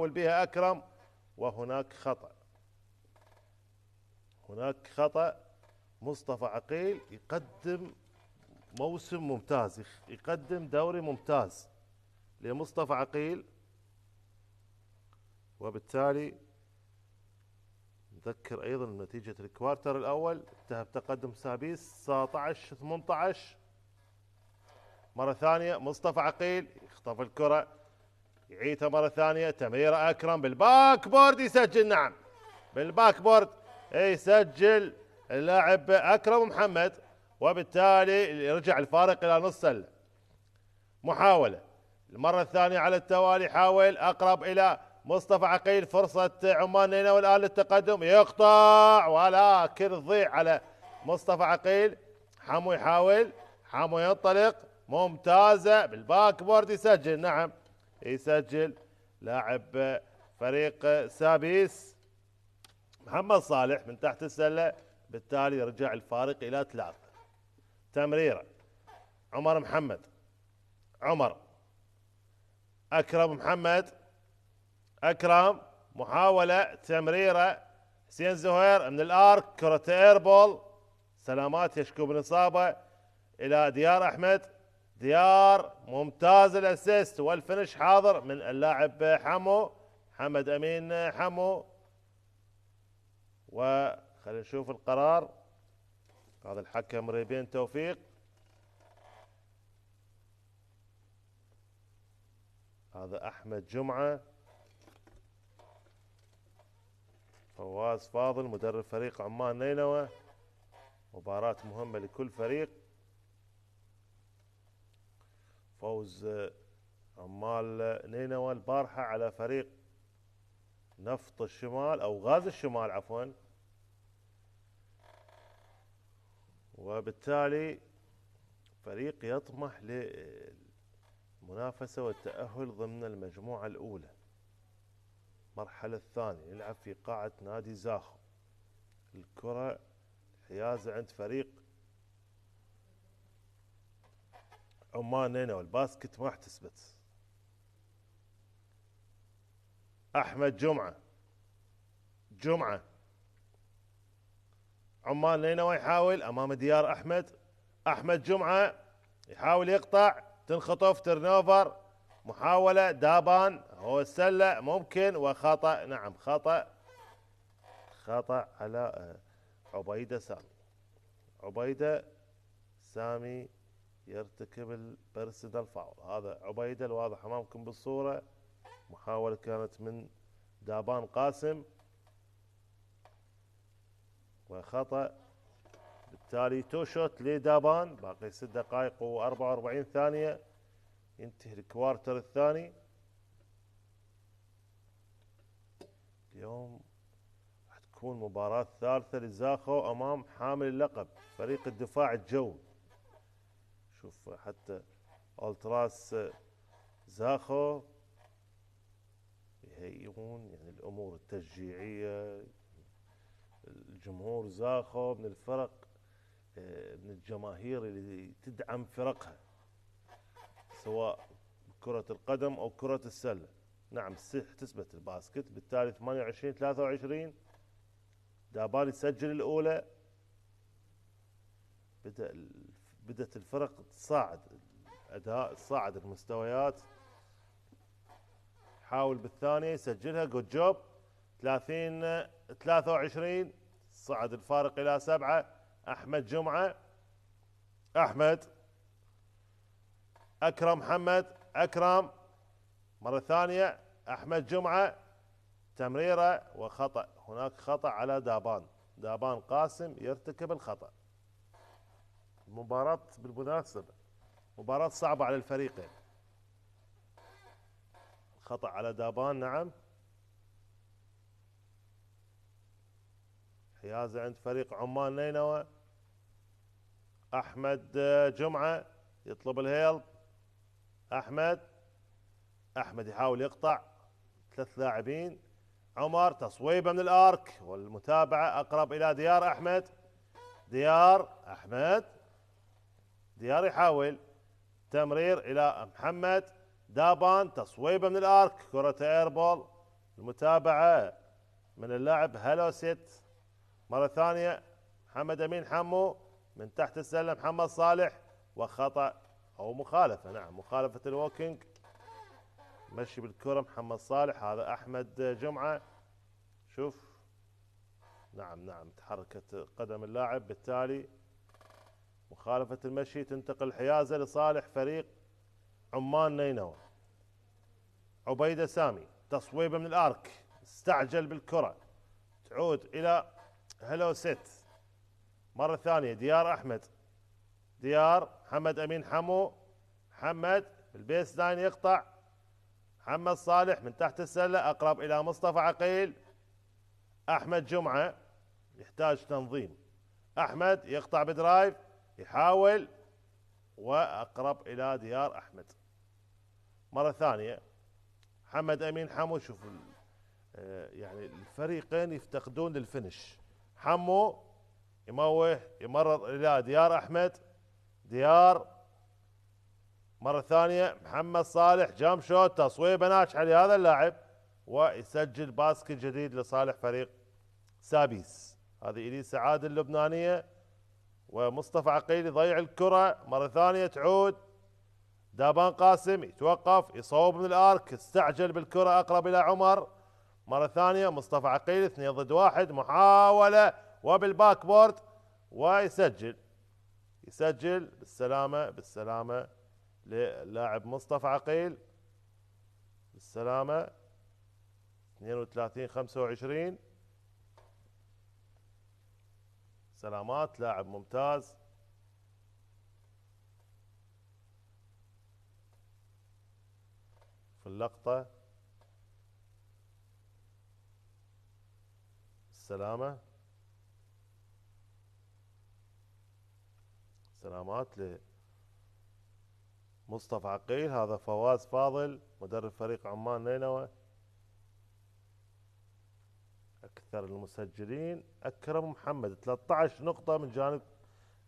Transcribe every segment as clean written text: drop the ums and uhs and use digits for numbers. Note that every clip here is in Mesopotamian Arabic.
يحاول بها أكرم، وهناك خطأ. هناك خطأ. مصطفى عقيل يقدم موسم ممتاز، يقدم دوري ممتاز لمصطفى عقيل، وبالتالي نذكر أيضا نتيجة الكوارتر الأول انتهى بتقدم سابيس 19-18. مرة ثانية مصطفى عقيل يخطف الكرة، يعيدها مرة ثانية، تمريرة أكرم بالباك بورد يسجل. نعم بالباك بورد يسجل اللاعب أكرم محمد، وبالتالي يرجع الفارق إلى نص سلة. محاولة المرة الثانية على التوالي، حاول أقرب إلى مصطفى عقيل، فرصة عمان نينوى الآن للتقدم، يقطع ولكن تضيع على مصطفى عقيل. حمو يحاول، حمو ينطلق، ممتازة بالباك بورد يسجل. نعم يسجل لاعب فريق سابيس محمد صالح من تحت السلة، بالتالي يرجع الفارق إلى 3. تمريرة عمر محمد، عمر، أكرم محمد، أكرم، محاولة تمريرة حسين زهير من الآرك، كرة ايربول، سلامات يشكو من إصابة إلى ديار أحمد. ديار ممتاز الأسيست والفنش حاضر من اللاعب حمو، محمد أمين حمو. وخلينا نشوف القرار، هذا الحكم ريبين توفيق، هذا أحمد جمعة. فواز فاضل مدرب فريق عمان نينوى، مباراة مهمة لكل فريق. فوز عمال نينوى البارحة على فريق نفط الشمال أو غاز الشمال عفوا، وبالتالي فريق يطمح للمنافسة والتأهل ضمن المجموعة الأولى. المرحلة الثانية يلعب في قاعة نادي زاخو. الكرة حيازة عند فريق عمان نينوى، الباسكت ما راح تثبت. أحمد جمعة، جمعة، عمان نينوى يحاول أمام ديار أحمد. أحمد جمعة يحاول يقطع، تنخطف ترنوفر، محاولة دابان هو السلة ممكن، وخطأ. نعم خطأ، خطأ على عبيدة سامي. عبيدة سامي يرتكب البيرسونال فاول. هذا عبيدة الواضح أمامكم بالصورة، محاولة كانت من دابان قاسم وخطأ، بالتالي تو شوت لدابان. باقي 6 دقائق و44 ثانية ينتهي الكوارتر الثاني. اليوم راح تكون مباراة ثالثة لزاخو أمام حامل اللقب فريق الدفاع الجوي. شوف حتى ألتراس زاخو يهيئون يعني الأمور التشجيعية، الجمهور زاخو من الفرق، من الجماهير اللي تدعم فرقها سواء كرة القدم أو كرة السلة. نعم تثبت الباسكت، بالتالي 28-23. دابان يسجل الأولى. بدأت الفرق تصاعد الأداء، تصاعد المستويات. حاول بالثانية يسجلها، جود جوب. 30-23 صعد الفارق إلى 7. أحمد جمعة، أحمد، أكرم محمد، أكرم مرة ثانية، أحمد جمعة، تمريرة وخطأ. هناك خطأ على دابان، دابان قاسم يرتكب الخطأ. المباراة بالمناسبة مباراة صعبة على الفريقين. خطأ على دابان. نعم حيازة عند فريق عمان نينوى. أحمد جمعة يطلب الهيلب. أحمد يحاول يقطع 3 لاعبين. عمر تصويبه من الارك، والمتابعة اقرب الى ديار احمد. ديار احمد، ديار يحاول تمرير الى محمد. دابان تصويبه من الارك، كرة ايربول المتابعة من اللاعب هلو سيت. مرة ثانية محمد أمين حمو من تحت السلة محمد صالح، وخطأ أو مخالفة، نعم مخالفة الووكينج، مشي بالكرة محمد صالح. هذا أحمد جمعة، شوف نعم تحركت قدم اللاعب، بالتالي مخالفة المشي، تنتقل الحيازة لصالح فريق عمان نينوى. عبيدة سامي تصويبه من الارك، استعجل بالكرة، تعود الى هلو سيت. مرة ثانية ديار احمد، ديار محمد امين حمو، محمد البيس لاين يقطع، محمد صالح من تحت السلة اقرب الى مصطفى عقيل. احمد جمعة يحتاج تنظيم، احمد يقطع بدرايف يحاول، واقرب الى ديار احمد. مرة ثانية محمد امين حمو، شوف يعني الفريقين يفتقدون للفنش. حمو يموه يمرر الى ديار احمد، ديار مرة ثانية محمد صالح جام شوت، تصويبه ناجحة لهذا اللاعب، ويسجل باسكت جديد لصالح فريق سابيس. هذه اليسا عادل اللبنانية، ومصطفى عقيل يضيع الكرة. مرة ثانية تعود دابان قاسم، يتوقف يصوب من الارك، استعجل بالكرة اقرب الى عمر. مرة ثانية مصطفى عقيل 2 ضد 1، محاولة وبالباك بورد، ويسجل بالسلامة للاعب مصطفى عقيل، بالسلامة. 32-25، سلامات، لاعب ممتاز. في اللقطة السلامة، سلامات لمصطفى عقيل. هذا فواز فاضل مدرب فريق عمان نينوى. أكثر المسجلين أكرم محمد 13 نقطة من جانب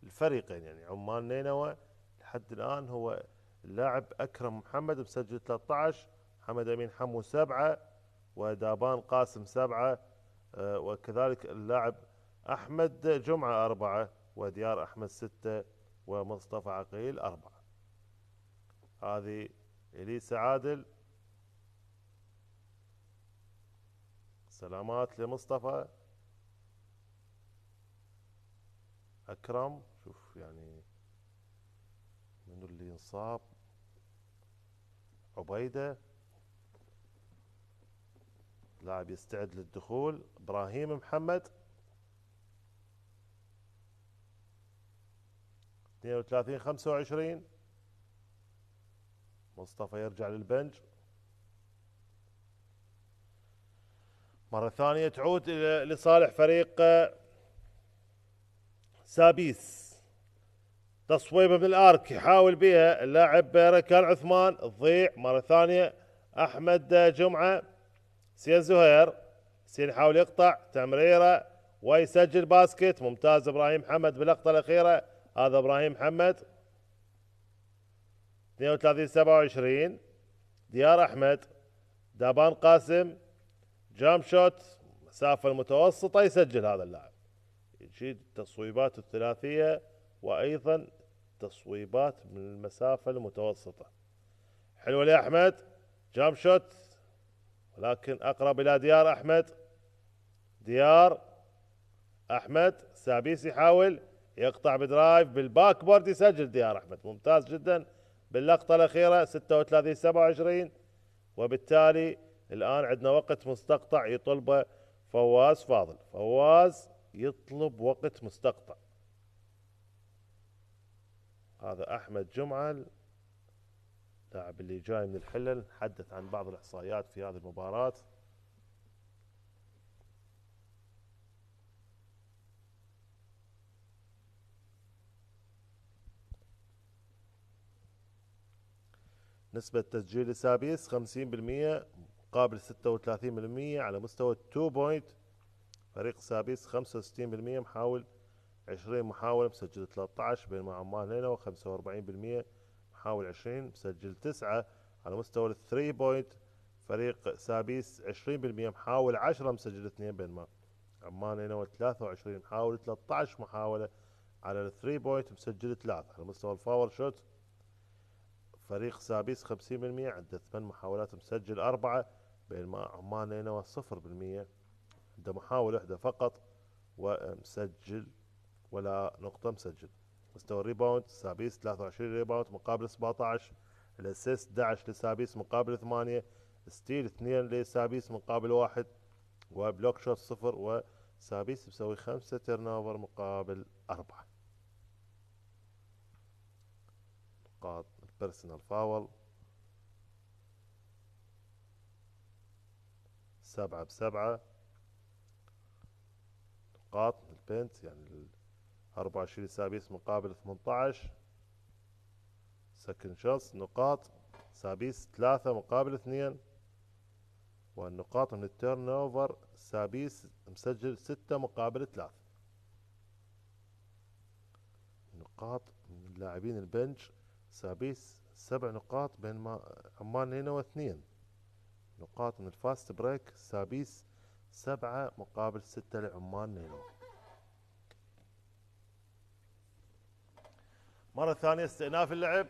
الفريقين، يعني عمان نينوى لحد الآن هو اللاعب أكرم محمد مسجل 13، محمد أمين حمو 7، ودابان قاسم 7، وكذلك اللاعب أحمد جمعة 4، وديار أحمد 6، ومصطفى عقيل 4. هذه إليسا عادل، سلامات لمصطفى. أكرم، شوف يعني منو اللي ينصاب، عبيدة لاعب يستعد للدخول. إبراهيم محمد 32-25، مصطفى يرجع للبنج. مرة ثانية تعود لصالح فريق سابيس، تصويبه من الارك يحاول بها اللاعب ركان عثمان، تضيع. مرة ثانية احمد جمعة، سين زهير، سين يحاول يقطع تمريرة ويسجل باسكت، ممتاز ابراهيم محمد باللقطة الاخيرة. هذا ابراهيم محمد 32-27. ديار احمد، دابان قاسم، جام شوت مسافة المتوسطة، يسجل هذا اللاعب، يجيد التصويبات الثلاثية وايضا تصويبات من المسافة المتوسطة. حلوة لأحمد، جام شوت ولكن أقرب إلى ديار أحمد. ديار أحمد، سابيس يحاول يقطع بدرايف بالباك بورد، يسجل ديار أحمد، ممتاز جدا باللقطة الأخيرة. 36-27، وبالتالي الآن عندنا وقت مستقطع يطلبه فواز فاضل. فواز يطلب وقت مستقطع. هذا أحمد جمعة اللاعب اللي جاي من الحلل، نتحدث عن بعض الإحصائيات في هذه المباراة. نسبة تسجيل سابيس 50% مقابل 36% على مستوى التو بوينت. فريق سابيس 65% محاول، 20 محاولة مسجل 13، بينما عمان نينوى 45% محاول 20 مسجل 9. على مستوى الثري بوينت فريق سابيس 20% محاول 10 مسجل 2، بينما عمان نينوى 23 محاول 13 محاولة على الثري بوينت مسجل 3. على مستوى الفاور شوت فريق سابيس 50% عنده 8 محاولات مسجل 4، بينما عمان نينوى 0% عنده محاولة واحدة فقط ومسجل ولا نقطة مسجل. مستوى الريباوند سابيس 23 ريباوند مقابل 17، الاسيست 11 لسابيس مقابل 8، ستيل 2 لسابيس مقابل 1، وبلوك شوت 0، وسابيس بيسوي 5 تيرن اوفر مقابل 4. نقاط البيرسونال فاول 7 ب7، نقاط البنت يعني 24 سابيس مقابل 18. سكند شوتس نقاط سابيس 3 مقابل 2، والنقاط من التيرن اوفر سابيس مسجل 6 مقابل 3. نقاط من لاعبين البنش سابيس 7 نقاط، بينما عمان نينوى 2 نقاط من الفاست بريك سابيس 7 مقابل 6 لعمان نينوى. مرة ثانية استئناف اللعب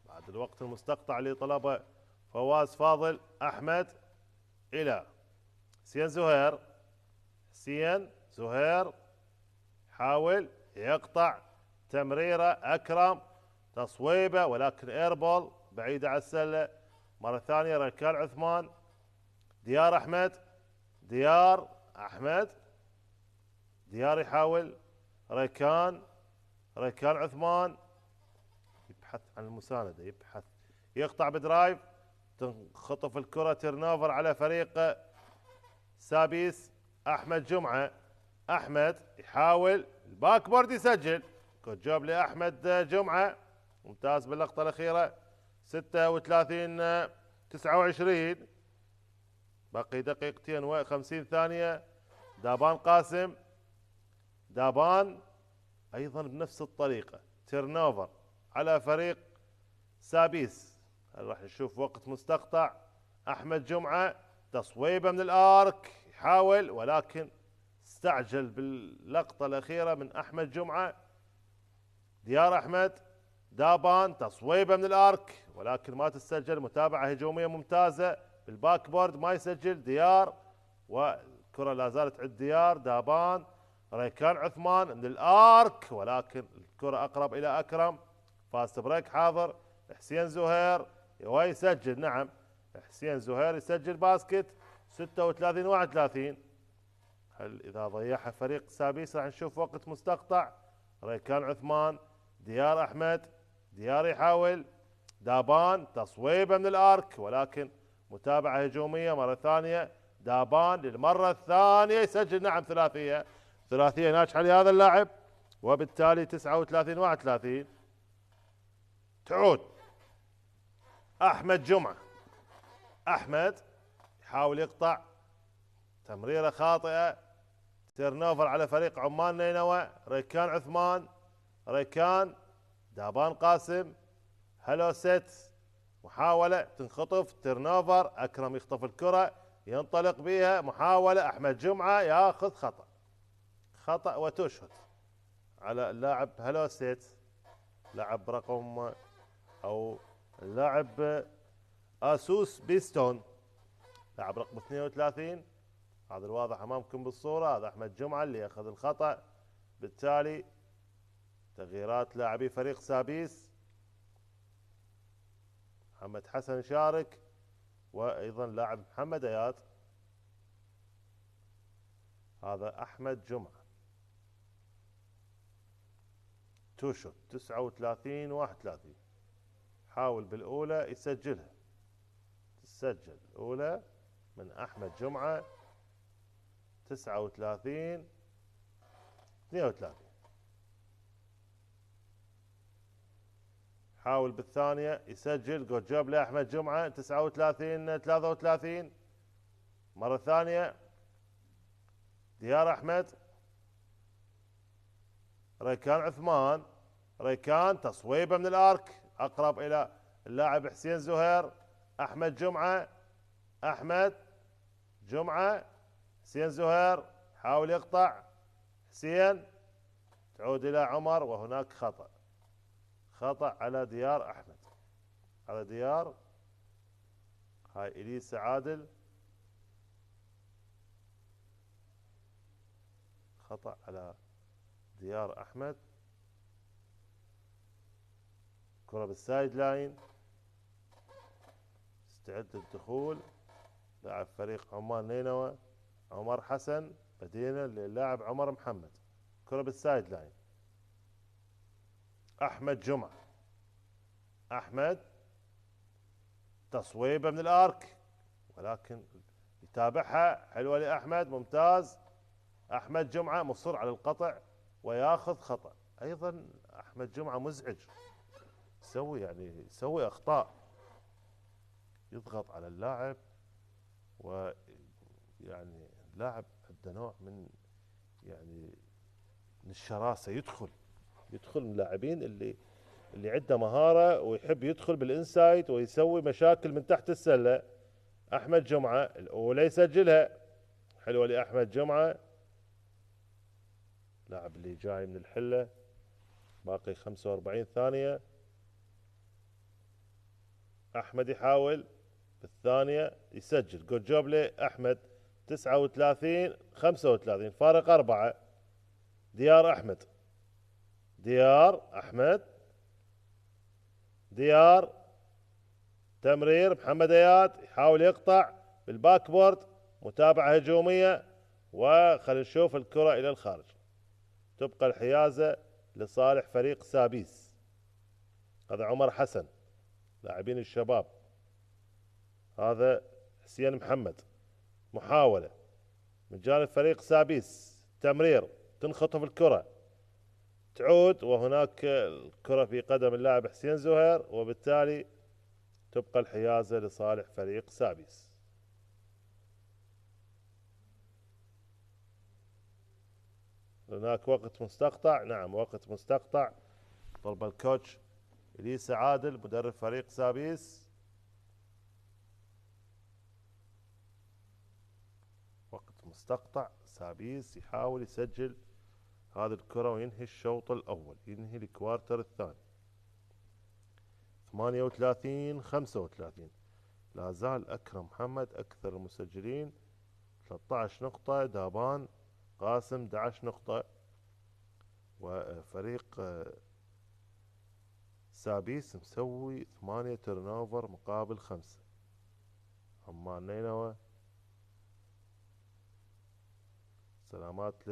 بعد الوقت المستقطع اللي طلبه فواز فاضل أحمد إلى حسين زهير. حسين زهير حاول يقطع تمريرة أكرم تصويبة ولكن ايربول بعيدة على السلة. مرة ثانية ركال عثمان ديار أحمد ديار يحاول ركان عثمان يبحث عن المساندة، يقطع بدرايف تنخطف الكرة تيرنوفر على فريق سابيس. أحمد جمعة يحاول الباك بورد يسجل. جود جوب لأحمد جمعة، ممتاز باللقطة الأخيرة. 36-29 باقي دقيقتين و50 ثانية. دابان قاسم أيضا بنفس الطريقة تيرنوفر على فريق سابيس. راح نشوف وقت مستقطع. أحمد جمعة تصويبة من الآرك يحاول ولكن استعجل باللقطة الأخيرة من أحمد جمعة. ديار أحمد دابان تصويبة من الآرك ولكن ما تسجل. متابعة هجومية ممتازة بالباك بورد ما يسجل ديار، والكرة لا زالت عند ديار. دابان ريكان عثمان من الآرك ولكن الكرة أقرب إلى أكرم. فاست بريك حاضر. حسين زهير ويسجل، نعم حسين زهير يسجل باسكت. 36-31. هل إذا ضيعها فريق سابيس راح نشوف وقت مستقطع. ريكان عثمان ديار أحمد ديار يحاول. دابان تصويبة من الآرك ولكن متابعة هجومية مرة ثانية. دابان للمرة الثانية يسجل، نعم ثلاثية ناجحة لهذا اللاعب، وبالتالي 39-31. تعود أحمد جمعة. أحمد يحاول يقطع تمريرة خاطئة تيرنوفر على فريق عمان نينوى. ريكان عثمان دابان قاسم هلو سيت محاولة تنخطف تيرنوفر. أكرم يخطف الكرة ينطلق بها محاولة. أحمد جمعة ياخذ خطأ وتشهد على اللاعب هلو سيت، لاعب رقم أو اللاعب آسوس بيستون، لاعب رقم 32. هذا الواضح أمامكم بالصورة، هذا أحمد جمعة اللي أخذ الخطأ. بالتالي تغييرات لاعبي فريق سابيس. محمد حسن شارك وأيضا لاعب محمد اياد. هذا أحمد جمعة توشوت 39-31. حاول بالأولى يسجلها، تسجل الأولى من أحمد جمعة 39-32. حاول بالثانية يسجل. جود جوب لأحمد جمعة 39-33. مرة ثانية ديار أحمد ريكان عثمان. ريكان تصويبه من الآرك أقرب إلى اللاعب حسين زهير. أحمد جمعة أحمد جمعة، حسين زهير حاول يقطع، حسين تعود إلى عمر وهناك خطأ، خطأ على ديار أحمد، على ديار هاي إليسا عادل، خطأ على ديار أحمد. كرة بالسايد لاين، استعد للدخول لاعب فريق عمان نينوى عمر حسن بديلا للاعب عمر محمد. كرة بالسايد لاين، أحمد جمعة، أحمد تصويبة من الآرك ولكن يتابعها، حلوة لأحمد، ممتاز. أحمد جمعة مصر على القطع وياخذ خطأ أيضا. أحمد جمعة مزعج، يسوي أخطاء، يضغط على اللاعب، ويعني اللاعب عنده نوع من من الشراسة، يدخل من اللاعبين اللي عنده مهارة ويحب يدخل بالإنسايد ويسوي مشاكل من تحت السلة. أحمد جمعة الأولى يسجلها، حلوة لأحمد جمعة، لاعب اللي جاي من الحلة، باقي 45 ثانية. أحمد يحاول بالثانية يسجل، جود جوب لأحمد. 39 35 فارق 4. ديار أحمد، ديار أحمد، ديار تمرير محمد اياد يحاول يقطع بالباك بورد، متابعة هجومية، وخلينا نشوف الكرة إلى الخارج. تبقى الحيازة لصالح فريق سابيس. هذا عمر حسن لاعبين الشباب، هذا حسين محمد. محاولة من جانب فريق سابيس، تمرير، تنخطف الكرة، تعود، وهناك الكرة في قدم اللاعب حسين زهير، وبالتالي تبقى الحيازة لصالح فريق سابيس. هناك وقت مستقطع، نعم وقت مستقطع، طلب الكوتش إليسا عادل مدرب فريق سابيس. وقت مستقطع، سابيس يحاول يسجل هذه الكرة وينهي الشوط الأول، ينهي الكوارتر الثاني. 38 35، لا زال أكرم محمد أكثر المسجلين 13 نقطة، دابان قاسم 11 نقطة، وفريق سابيس مسوي 8 تيرن اوفر مقابل 5. عمان نينوى سلامات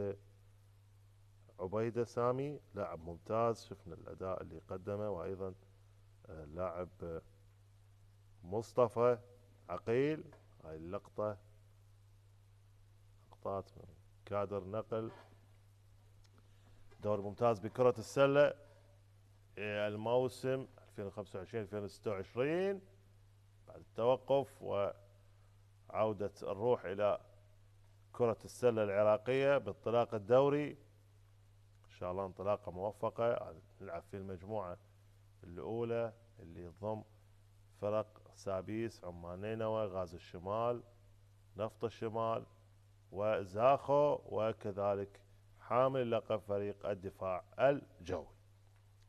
لعبيدة سامي، لاعب ممتاز، شفنا الأداء اللي قدمه، وأيضا لاعب مصطفى عقيل. هاي اللقطة لقطات من كادر نقل دور ممتاز بكرة السلة الموسم 2025-2026 بعد التوقف وعودة الروح إلى كرة السلة العراقية بانطلاق الدوري. إن شاء الله انطلاقة موفقة، نلعب في المجموعة الأولى اللي تضم فرق سابيس، عمان نينوى، غازي الشمال، نفط الشمال، وزاخو، وكذلك حامل لقب فريق الدفاع الجوي.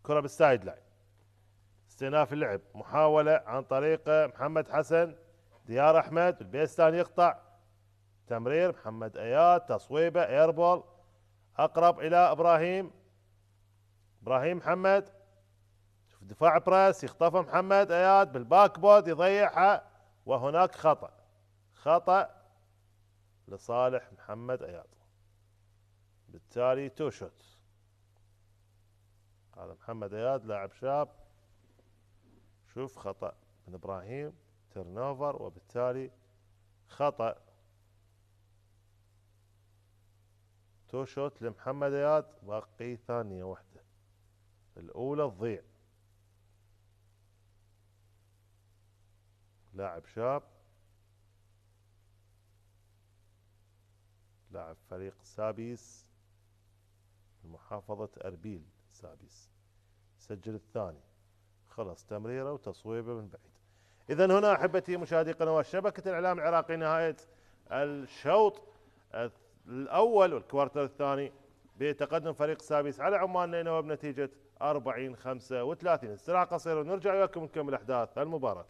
كرة بالسايد لاين، استئناف اللعب، محاولة عن طريق محمد حسن، ديار أحمد البيستان يقطع، تمرير محمد اياد، تصويبه ايربول، اقرب الى ابراهيم محمد، شوف دفاع براس، يخطفه محمد اياد بالباك بورد يضيعها، وهناك خطأ لصالح محمد اياد، بالتالي تو شوت. هذا محمد اياد لاعب شاب، شوف خطأ من ابراهيم، تيرن اوفر، وبالتالي خطأ، تو شوت لمحمد اياد، باقي ثانية واحدة الأولى تضيع. لاعب شاب، لاعب فريق سابيس من محافظة أربيل سابيس، سجل الثاني، خلص تمريره وتصويبه من بعيد. إذا هنا أحبتي مشاهدي قنوات شبكة الإعلام العراقي نهاية الشوط الأول والكوارتر الثاني بتقدم فريق سابيس على عمان نينوى بنتيجة 40-35. استراحة قصيرة ونرجع وياكم نكمل أحداث المباراة.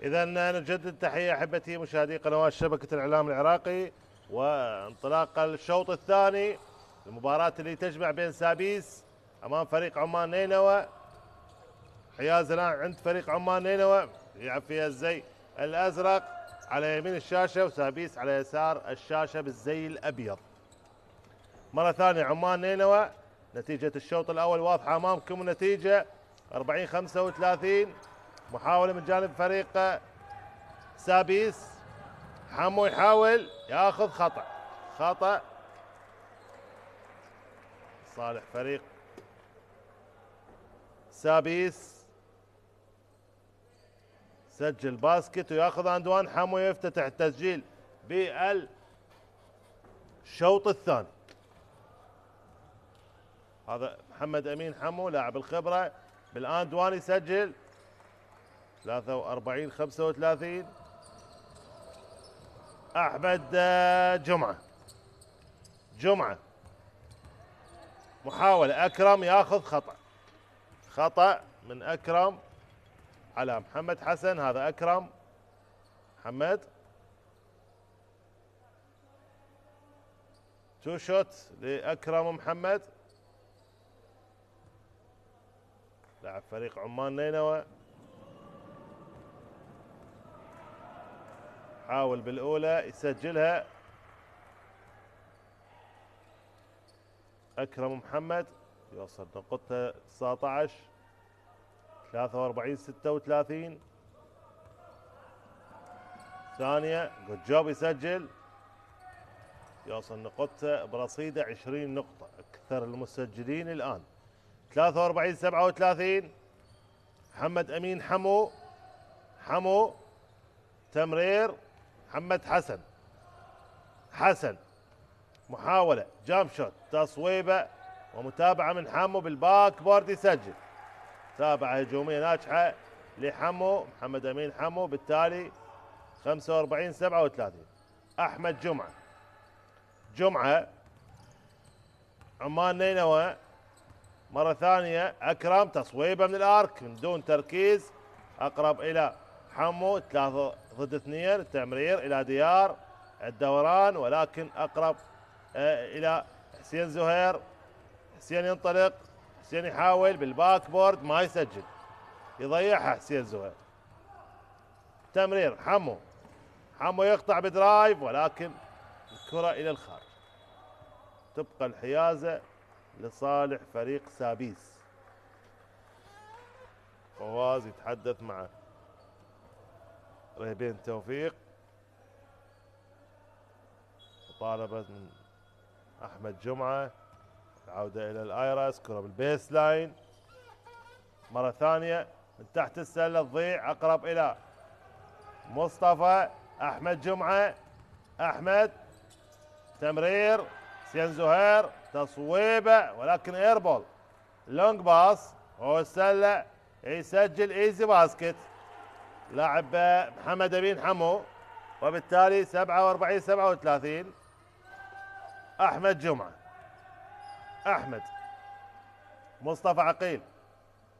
إذا نجدد تحية أحبتي مشاهدي قنوات شبكة الإعلام العراقي، وانطلاق الشوط الثاني، المباراة اللي تجمع بين سابيس أمام فريق عمان نينوى. حياز الآن عند فريق عمان نينوى يلعب فيها الزي الأزرق على يمين الشاشة، وسابيس على يسار الشاشة بالزي الأبيض. مرة ثانية عمان نينوى، نتيجة الشوط الأول واضحة أمامكم، النتيجة 40-35. محاولة من جانب فريق سابيس، حمو يحاول ياخذ خطأ صالح فريق سابيس، سجل باسكت وياخذ اندوان. حمو يفتتح التسجيل بالشوط الثاني. هذا محمد امين حمو لاعب الخبره بالاندوان، يسجل 43-35. احمد جمعه محاوله، اكرم ياخذ خطأ من اكرم على محمد حسن. هذا اكرم محمد، تو شوت لاكرم محمد لاعب فريق عمان نينوى. حاول بالاولى يسجلها اكرم محمد، يوصل نقطته 19 43-36. ثانية جود جوب، يسجل، يوصل نقطته برصيده 20 نقطة، أكثر المسجلين الآن. 43-37. محمد أمين حمو تمرير محمد حسن محاولة جامب شوت، تصويبة ومتابعة من حمو بالباك بورد، يسجل. متابعة هجومية ناجحة لحمو محمد أمين حمو، بالتالي 45-37. أحمد جمعة عمان نينوى، مرة ثانية أكرم، تصويبة من الآرك من دون تركيز، أقرب إلى حمو، 3 ضد 2، التمرير إلى ديار الدوران، ولكن أقرب إلى حسين زهير. حسين ينطلق، حسين يحاول بالباك بورد، ما يسجل، يضيعها حسين زهير. تمرير حمو يقطع بدرايف، ولكن الكرة إلى الخارج. تبقى الحيازة لصالح فريق سابيس. فواز يتحدث مع رهبين توفيق، مطالبة من أحمد جمعة، العودة إلى الآيرس، كرة بالبيس لاين مرة ثانية من تحت السلة تضيع، أقرب إلى مصطفى. أحمد جمعة، أحمد تمرير، حسين زهير تصويبة، ولكن ايربول، لونج باص، هو السلة، يسجل ايزي باسكت لاعب محمد أمين حمو، وبالتالي 47-37. أحمد جمعة، مصطفى عقيل،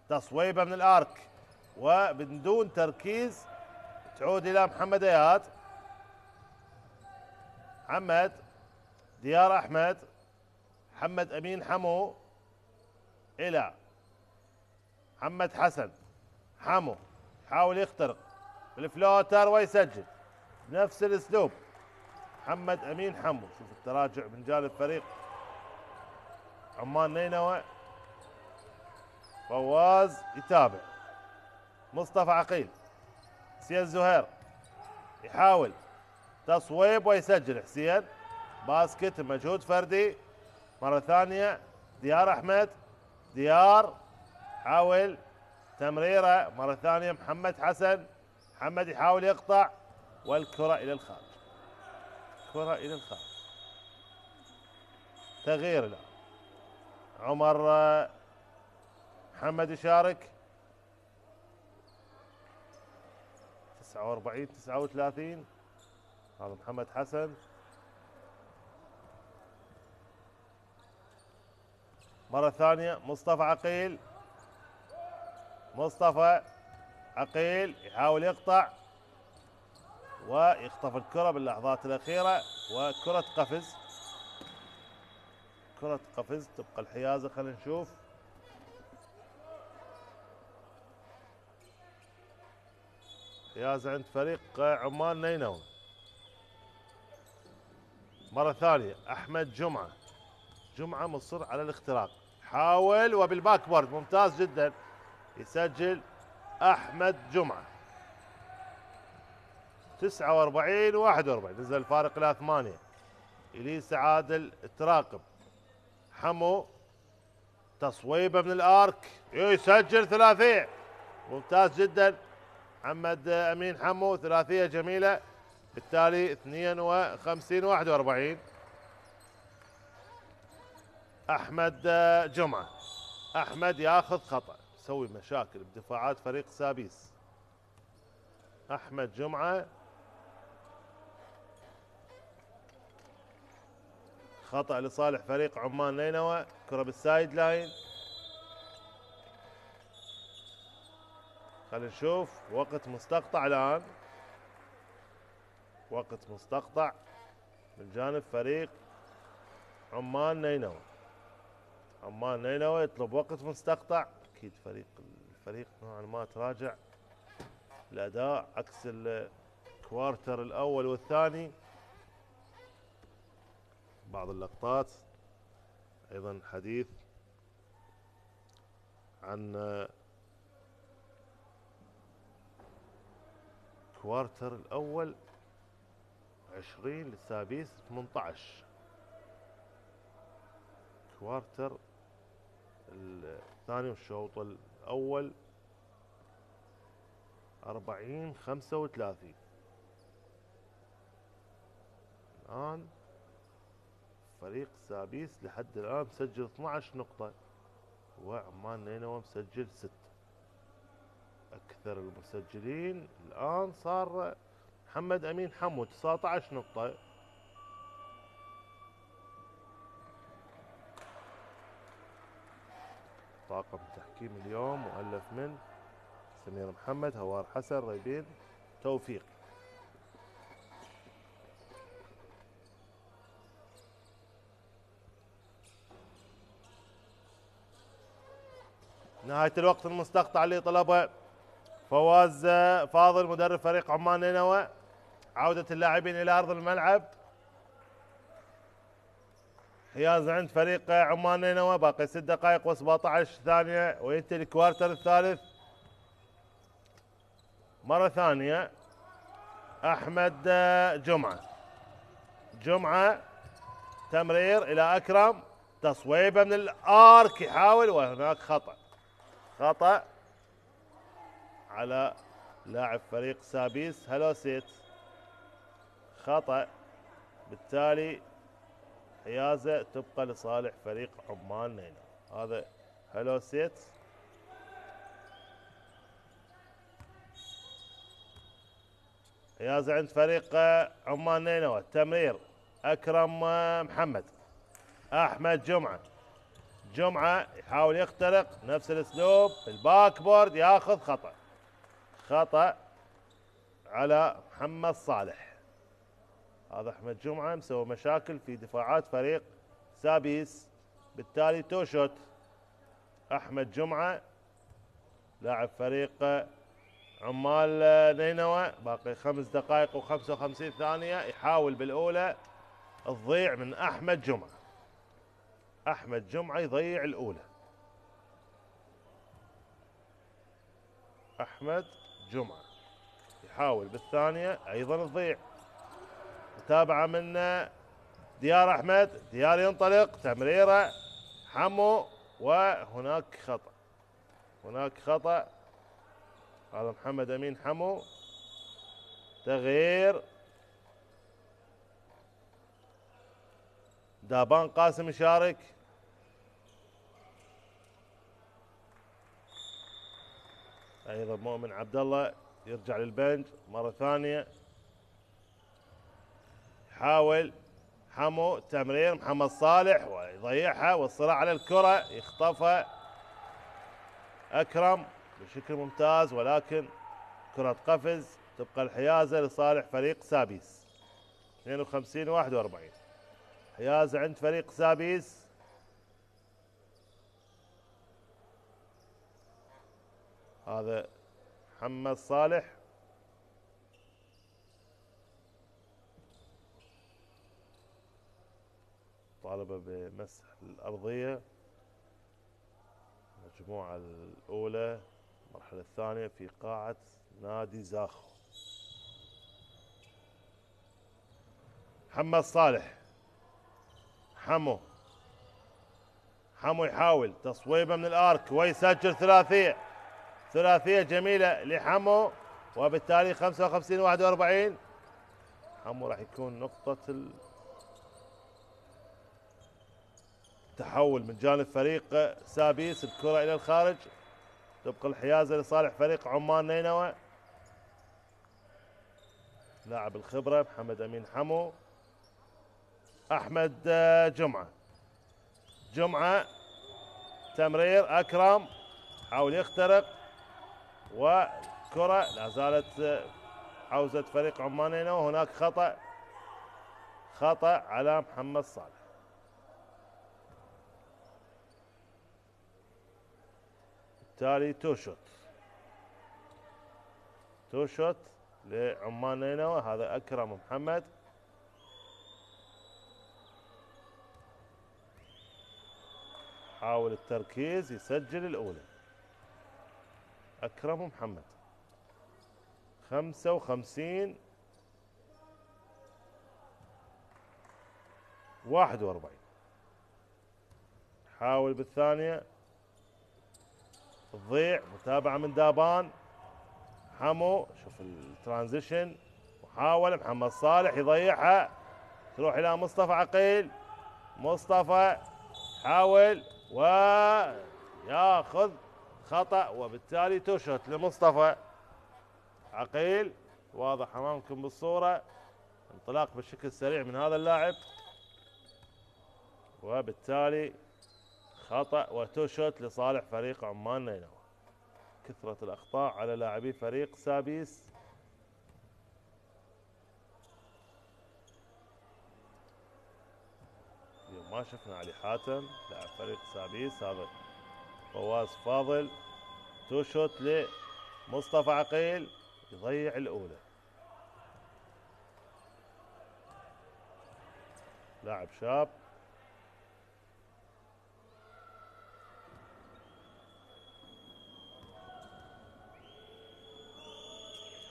تصويبة من الارك وبدون تركيز، تعود الى محمد اياد. محمد ديار احمد، محمد امين حمو الى محمد حسن. حمو يحاول يخترق بالفلوتر ويسجل بنفس الاسلوب. محمد امين حمو، شوف التراجع من جانب فريق عمان نينوى. فواز يتابع، مصطفى عقيل، حسين زهير يحاول تصويب ويسجل. حسين باسكت، مجهود فردي. مرة ثانية ديار أحمد، ديار حاول تمريرة مرة ثانية. محمد حسن، محمد يحاول يقطع، والكرة إلى الخارج، تغيير الآن. عمر محمد يشارك، 49-39. هذا محمد حسن، مرة ثانية مصطفى عقيل يحاول يقطع، ويخطف الكرة باللحظات الأخيرة، وكرة قفز. كرة قفز تبقى الحيازة. خلينا نشوف. حيازة عند فريق عمان نينوى. مرة ثانية أحمد جمعة. جمعة مصر على الاختراق، حاول وبالباك بورد ممتاز جدا، يسجل أحمد جمعة. 49-41، نزل الفارق إلى 8. إليسا عادل تراقب. حمو تصويبه من الارك، يسجل ثلاثيه ممتاز جدا. محمد امين حمو ثلاثيه جميله، بالتالي 52-41. احمد جمعه. احمد ياخذ خطا، يسوي مشاكل بدفاعات فريق سابيس. احمد جمعه خطا لصالح فريق عمان نينوى. كره بالسايد لاين. خلينا نشوف. وقت مستقطع الان، وقت مستقطع من جانب فريق عمان نينوى. عمان نينوى يطلب وقت مستقطع. اكيد الفريق نوعا ما تراجع الاداء عكس الكوارتر الاول والثاني. بعض اللقطات ايضا حديث عن كوارتر الاول 20 للسابيس 18. كوارتر الثاني والشوط الاول 40-35. الان فريق سابيس لحد الان مسجل 12 نقطة، وعمان نينوى مسجل 6. اكثر المسجلين الان صار محمد امين حمو 19 نقطة. طاقم تحكيم اليوم مؤلف من سمير محمد، هوار حسن، ريبين توفيق. نهاية الوقت المستقطع اللي طلبه فواز فاضل مدرب فريق عمان نينوى. عودة اللاعبين إلى أرض الملعب. حيازة عند فريق عمان نينوى، باقي 6 دقائق و17 ثانية وينتهي الكوارتر الثالث. مرة ثانية أحمد جمعة. جمعة تمرير إلى أكرم، تصويبه من الآرك، يحاول وهناك خطأ. خطأ على لاعب فريق سابيس هلوسيت، خطأ، بالتالي حيازة تبقى لصالح فريق عمان نينوى. هذا هلوسيت. حيازة عند فريق عمان نينوى. تمرير أكرم محمد. أحمد جمعة. جمعة يحاول يخترق نفس الاسلوب، الباك بورد ياخذ خطأ. خطأ على محمد صالح. هذا احمد جمعة مسوي مشاكل في دفاعات فريق سابيس، بالتالي تو شوت. احمد جمعة لاعب فريق عمال نينوى، باقي 5 دقائق و55 ثانية، يحاول بالاولى تضيع من احمد جمعة. احمد جمعة يضيع الاولى. احمد جمعة يحاول بالثانية ايضا تضيع. متابعة من ديار احمد. ديار ينطلق، تمريره حمو، وهناك خطأ. هناك خطأ. هذا محمد امين حمو. تغيير. دابان قاسم يشارك. ايضا مؤمن عبد الله يرجع للبنج مرة ثانية. يحاول حمو تمرير محمد صالح ويضيعها، والصراع على الكرة يخطفها أكرم بشكل ممتاز، ولكن كرة قفز تبقى الحيازة لصالح فريق سابيس. 52 41. حيازة عند فريق سابيس. هذا محمد صالح. طالبه بمسح الأرضية. المجموعة الأولى المرحلة الثانية في قاعة نادي زاخو. محمد صالح. حمو يحاول تصويبه من الارك ويسجل ثلاثيه. ثلاثيه جميله لحمو، وبالتالي 55 41. حمو راح يكون نقطه التحول من جانب فريق سابيس. الكره الى الخارج، تبقى الحيازه لصالح فريق عمان نينوى. لاعب الخبره محمد امين حمو. احمد جمعه تمرير اكرم، حاول يخترق، وكره لا زالت حوزه فريق عمان نينوى. هناك خطا على محمد صالح. بالتالي تو شوت لعمان نينوى. هذا اكرم محمد. حاول التركيز، يسجل الأولى. أكرم محمد. 55 41. حاول بالثانية، تضيع. متابعة من دابان. حمو، شوف الترانزيشن. محاولة محمد صالح يضيعها، تروح إلى مصطفى عقيل. مصطفى حاول وياخذ خطأ، وبالتالي توشوت لمصطفى عقيل. واضح امامكم بالصورة، انطلاق بشكل سريع من هذا اللاعب، وبالتالي خطأ وتوشوت لصالح فريق عمان نينوى. كثرة الأخطاء على لاعبي فريق سابيس. ما شفنا علي حاتم لاعب فريق سابيس. هذا فواز فاضل. توشوت لمصطفى عقيل، يضيع الأولى. لاعب شاب.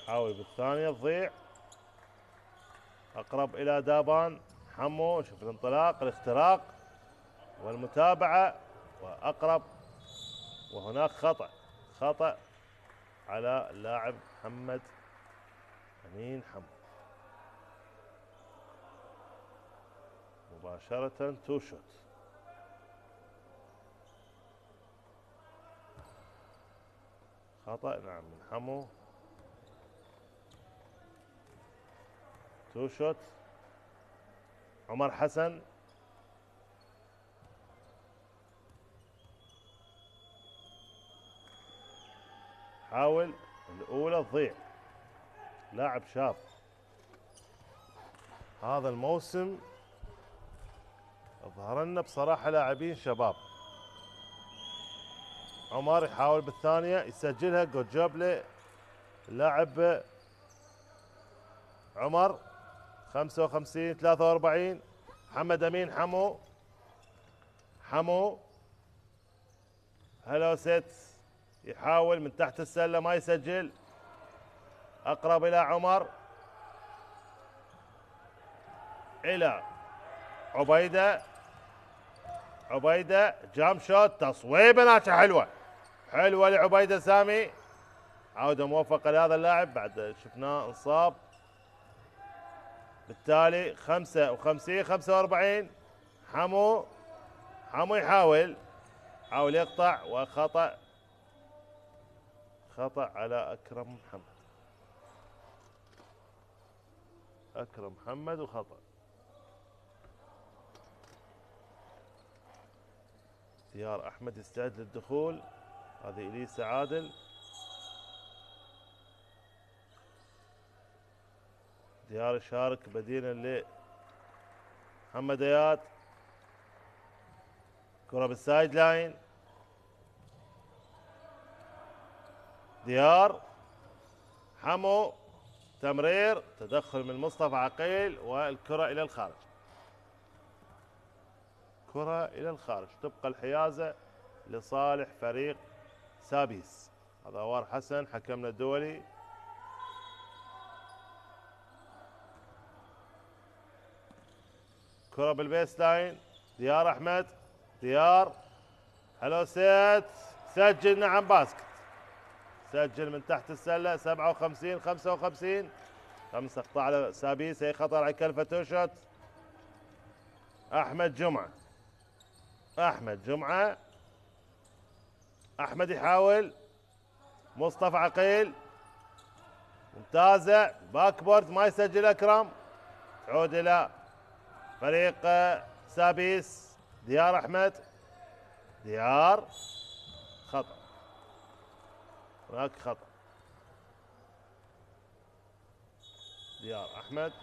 حاول بالثانية، تضيع. أقرب إلى دابان. حمو، شوف الانطلاق، الاختراق والمتابعة، وأقرب. وهناك خطأ على اللاعب محمد أمين حمو. مباشرة توشوت. خطأ، نعم، من حمو. توشوت. عمر حسن. حاول الأولى، تضيع. لاعب شاب. هذا الموسم ظهر لنا بصراحة لاعبين شباب. عمر يحاول بالثانية، يسجلها. جود جوب للاعب عمر. 55 43. محمد أمين حمو هلو سيت، يحاول من تحت السلة، ما يسجل. أقرب إلى عمر، إلى عبيدة جام شوت، تصويبة ناجحة حلوة لعبيدة سامي. عودة موفقة لهذا اللاعب بعد شفناه انصاب. بالتالي 55 45. حمو يحاول يقطع، وخطأ على أكرم محمد وخطأ. اختيار أحمد يستعد للدخول. هذه إليسا عادل. ديار يشارك بديلا لمحمد اياد. كرة بالسايد لاين، ديار، حمو، تمرير، تدخل من مصطفى عقيل والكرة إلى الخارج. كرة إلى الخارج، تبقى الحيازة لصالح فريق سابيس. هذا أوار حسن حكمنا الدولي. كرة بالبيس لاين، ديار أحمد، ديار، حلو سيت، سجل نعم باسكت. سجل من تحت السلة 57 55. 5 اقطاع على سابيس، اي خطر على كلفة توشوت. احمد جمعة، احمد جمعة، احمد يحاول، مصطفى عقيل ممتازة، باكبورد ما يسجل اكرم. تعود الى فريق سابيس. ديار احمد، ديار، خطأ، هناك خطأ. ديار احمد،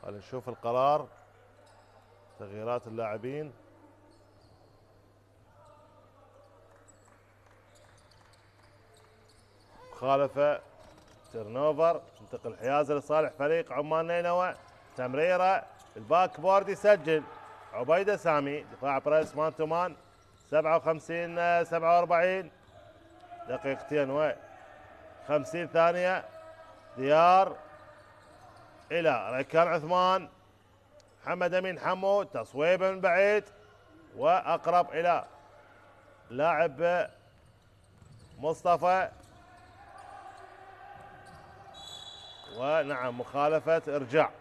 خلينا نشوف القرار. تغييرات اللاعبين. مخالفة، ترنوفر، تنتقل حيازة لصالح فريق عمان نينوى. تمريرة، الباك بورد يسجل عبيدة سامي. دفاع بريس مان تو مان. 57 47. دقيقتين و50 ثانية. ديار إلى ريكان عثمان. محمد أمين حمو، تصويب من بعيد وأقرب إلى لاعب مصطفى. ونعم مخالفة إرجاع،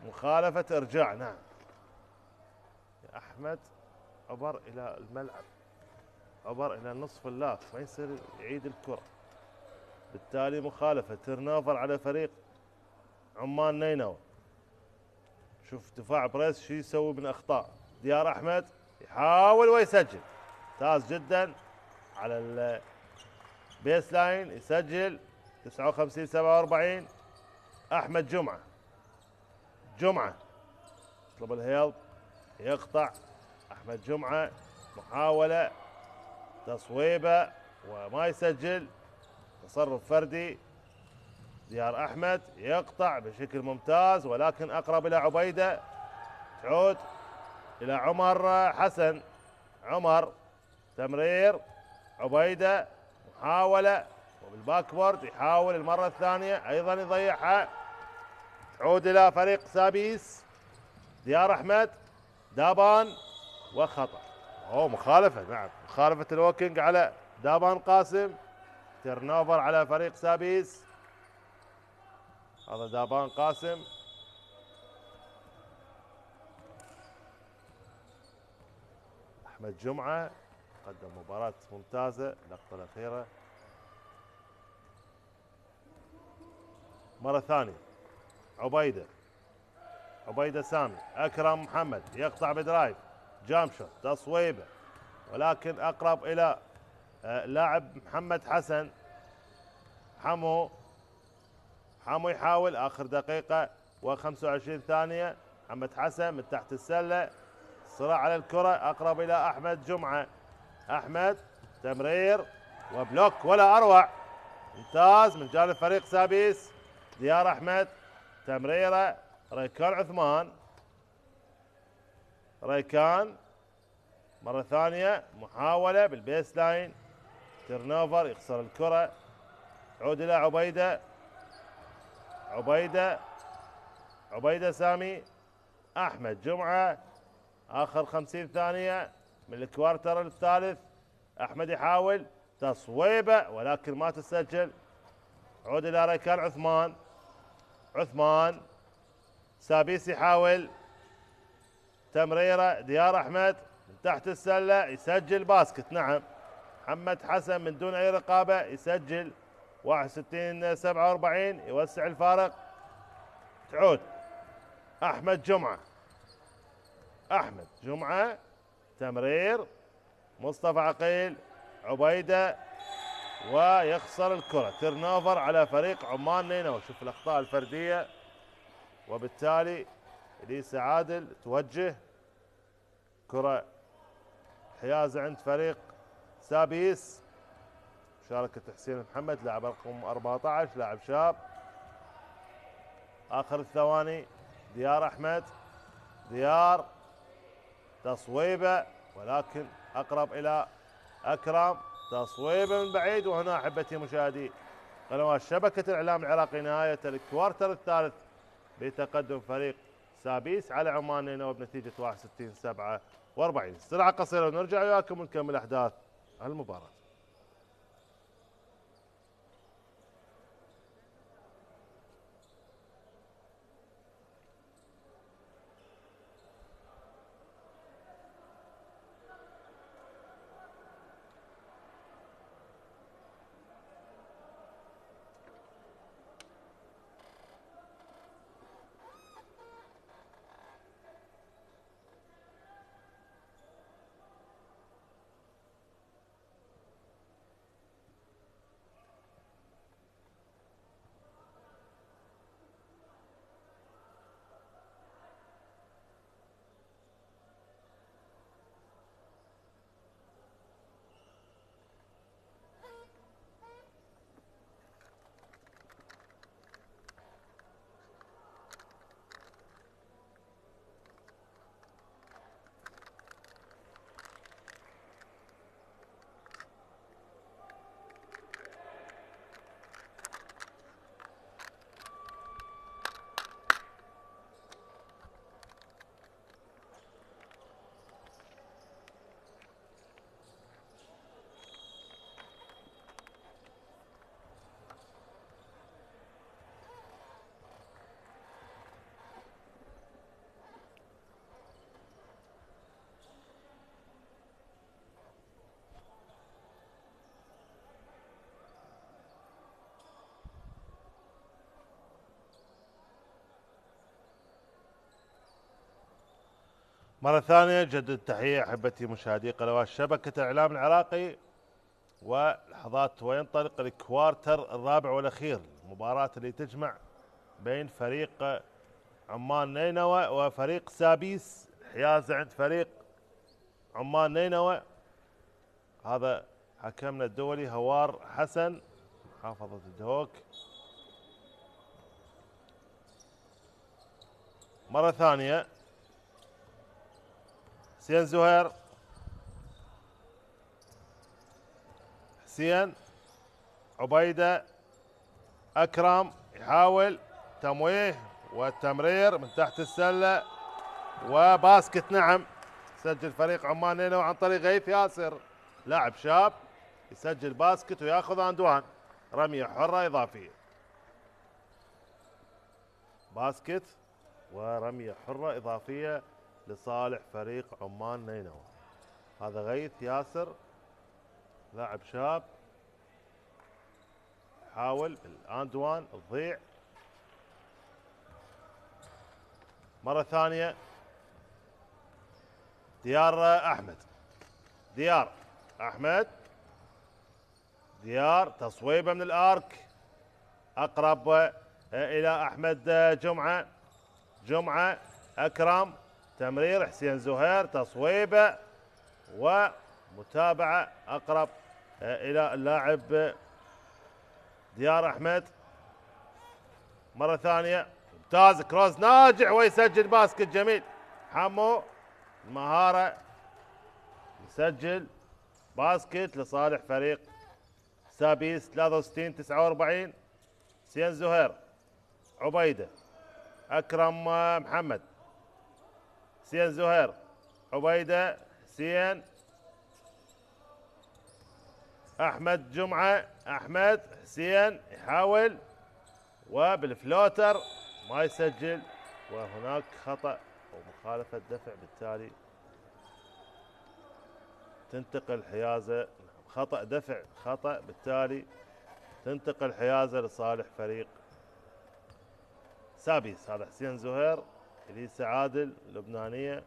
مخالفة إرجاع. نعم أحمد عبر إلى الملعب، عبر إلى نصف اللاف، ما يصير يعيد الكرة. بالتالي مخالفة، تيرنوفر على فريق عمان نينوى. شوف دفاع بريس شو يسوي من أخطاء. ديار أحمد يحاول ويسجل، ممتاز جدا على البيس لاين، يسجل 59 47. أحمد جمعة، جمعة يطلب الهيلب، يقطع أحمد جمعة، محاولة تصويبة وما يسجل، تصرف فردي. ديار أحمد يقطع بشكل ممتاز ولكن أقرب إلى عبيدة. تعود إلى عمر حسن، عمر، تمرير، عبيدة، محاولة وبالباكبورد يحاول المرة الثانية أيضا يضيعها. تعود إلى فريق سابيس. ديار أحمد، دابان، وخطأ. مخالفة، نعم مخالفة الوكينج على دابان قاسم. تيرنوفر على فريق سابيس. هذا دابان قاسم. أحمد جمعة قدم مباراة ممتازة. اللقطة الأخيرة مرة ثانية، عبيدة، عبيدة سامي، أكرم محمد يقطع بدرايف، جام شوت، تصويبة ولكن أقرب إلى لاعب محمد حسن. حمو، حمو يحاول، آخر دقيقة و25 ثانية. محمد حسن من تحت السلة، صراع على الكرة، أقرب إلى أحمد جمعة. أحمد، تمرير وبلوك ولا أروع، ممتاز من جانب فريق سابيس. ديار أحمد، تمريرة، ريكان عثمان، ريكان مرة ثانية، محاولة بالبيس لاين، تيرنوفر، يخسر الكرة. تعود إلى عبيدة، عبيدة، عبيدة سامي، أحمد جمعة، آخر 50 ثانية من الكوارتر الثالث. أحمد يحاول تصويبة ولكن ما تسجل. عود إلى ريكان عثمان، عثمان، سابيس يحاول تمريرة. ديار أحمد من تحت السلة يسجل باسكت. نعم محمد حسن من دون أي رقابة يسجل 61-47 يوسع الفارق. تعود أحمد جمعة. أحمد جمعة تمرير مصطفى عقيل عبيدة ويخسر الكرة. تيرنوفر على فريق عمان نينوى. شوف الأخطاء الفردية، وبالتالي إليسا عادل توجه كرة حيازة عند فريق سابيس. مشاركة حسين محمد لاعب رقم 14 لاعب شاب. آخر الثواني ديار أحمد. ديار تصويبة ولكن أقرب إلى أكرم. تصويبة من بعيد. وهنا أحبتي مشاهدي قنوات شبكة الإعلام العراقي نهاية الكوارتر الثالث بتقدم فريق سابيس على عمان نينوى بنتيجة 61-47. استراحة قصيرة ونرجع وياكم ونكمل أحداث المباراة. مرة ثانية جدد التحية أحبتي مشاهدي قنوات شبكة الإعلام العراقي. ولحظات وينطلق الكوارتر الرابع والأخير، المباراة اللي تجمع بين فريق عمان نينوى وفريق سابيس. حيازة عند فريق عمان نينوى. هذا حكمنا الدولي هوار حسن محافظة الدهوك. مرة ثانية حسين زهير. حسين عبيدة أكرم يحاول تمويه والتمرير من تحت السلة وباسكت. نعم سجل فريق عمان نينوى عن طريق غيث ياسر لاعب شاب يسجل باسكت وياخذ اندوان. رمية حرة إضافية. باسكت ورمية حرة إضافية لصالح فريق عمان نينوى. هذا غيث ياسر لاعب شاب حاول بالاندوان تضيع. مرة ثانية ديار أحمد. ديار أحمد. ديار تصويبة من الآرك أقرب إلى أحمد جمعة. جمعة أكرم تمرير حسين زهير تصويبة ومتابعة أقرب إلى اللاعب ديار أحمد. مرة ثانية ممتاز كروز ناجح ويسجل باسكت جميل. حمو المهارة يسجل باسكت لصالح فريق سابيس 63-49. حسين زهير عبيدة أكرم محمد. حسين زهير عبيدة حسين أحمد جمعة. أحمد حسين يحاول وبالفلوتر ما يسجل وهناك خطأ ومخالفة دفع، بالتالي تنتقل حيازة. خطأ دفع خطأ، بالتالي تنتقل حيازة لصالح فريق سابيس. هذا حسين زهير، اليسا عادل اللبنانية.